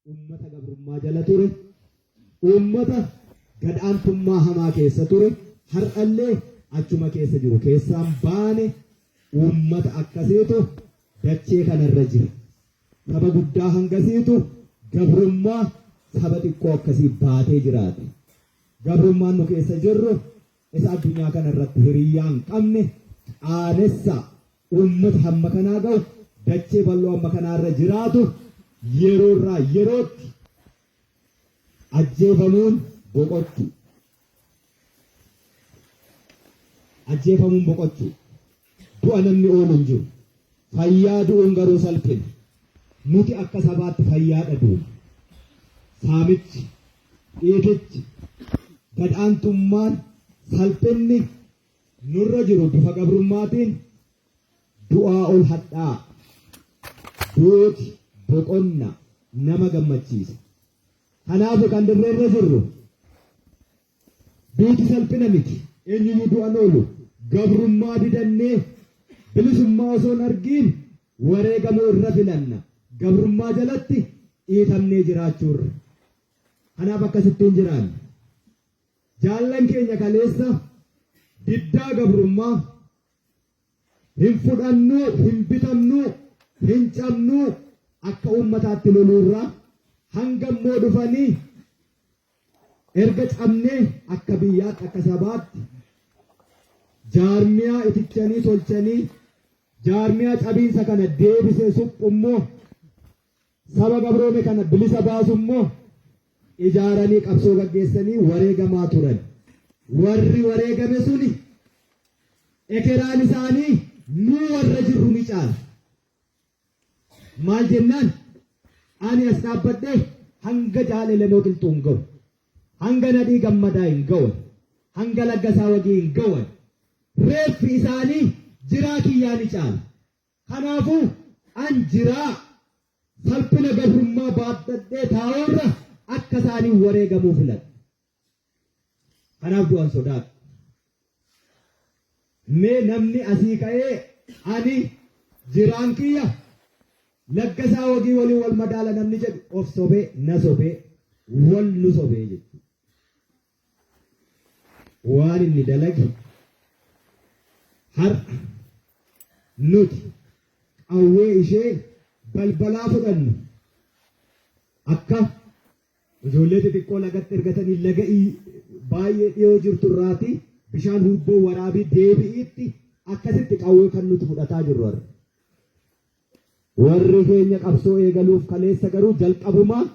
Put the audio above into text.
Uummata gabrummaa jala ture, uummata gad-aantummaa hamaa keessa ture, har'allee achuma keessa jiru keessaan baane uummata akkasiitu dachee kanarra jira. Saba guddaa hangasiitu gabrummaa saba xiqqoo akkasii baatee jiraate. Gabrummaan nu keessa jirru isa addunyaa kana irratti hiriyyaa hin qabne qaanessa uummata hamma kanaa ga'u dachee bal'oo hamma kanaa irra jiraatu yeroo irraa yerootti ajjeefamuun boqochuu. Ajjeefamuun boqochuu. Du'a namni oolu hin jiru. Fayyaa du'uun garuu salphina. Nuti akka sabaatti fayyaadha duuna. Saamichi, dhiitichi, gad aantummaan, salphinni nurra jiru bifa gabrummaatiin du'aa ol hadhaa'a. Duuti boqonna nama gammachiisa. Kanaaf kan dirreerra jirru Duuti salphina miti. Eenyuyyuu du'an oolu. Gabrummaa didannee bilisummaa osoo hin argiin wareegamuu irra filanna. Gabrummaa jalatti dhiitamnee jiraachuu irra. Kanaaf akkasittiin jiraanna. Jaallan keenya kaleessa diddaa gabrummaa hin fudhannuu, hin bitamnuu, hin cabnuu akka uummataatti loluurraa hanga immoo dhufanii Erga cabnee akka biyyaatti akka sabaatti jaarmiyaa itichanii tolchanii jaarmiyaa cabiinsa kana deebisee suphu immoo saba gabroome kana bilisa baasu immoo ijaaranii qabsoo gaggeessanii wareegamaa turan. Warri wareegame suni ekeraan isaanii nuu warra jirru ni caala. Maal jennaan ani as dhaabbadhee hanga Jaal Elemoo Qilxuu hin ga'u. Hanga Nadhii Gammadaa hin ga'u. Hanga Laggasaa Wagii hin ga'u. Reeffi isaanii jiraa kiyyaa ni caala. Kanaafuu an jiraa salphina gabrummaa baadhadhee taa'uurra akka isaanii wareegamuu filadha. Kanaaf du'an sodaadhu. Mee namni asii ka'ee ani jiraan kiyya Laggasaa Wagii waliin wal madaala namni jedhu of sobee na sobee wal nu sobee jechuudha. Waan inni dalage har'a nuti qawwee ishee balbalaa fudhannu akka Ijoollee xixiqqoo lagatti ergatanii laga baay'ee dhiyoo jirtu irraatii bishaan huubboo waraabii deebi'iitti akkasitti qawwee kan nuti fudhataa jirru har'a. Warri keenya qabsoo eegaluuf kaleessa garuu jalqabumaa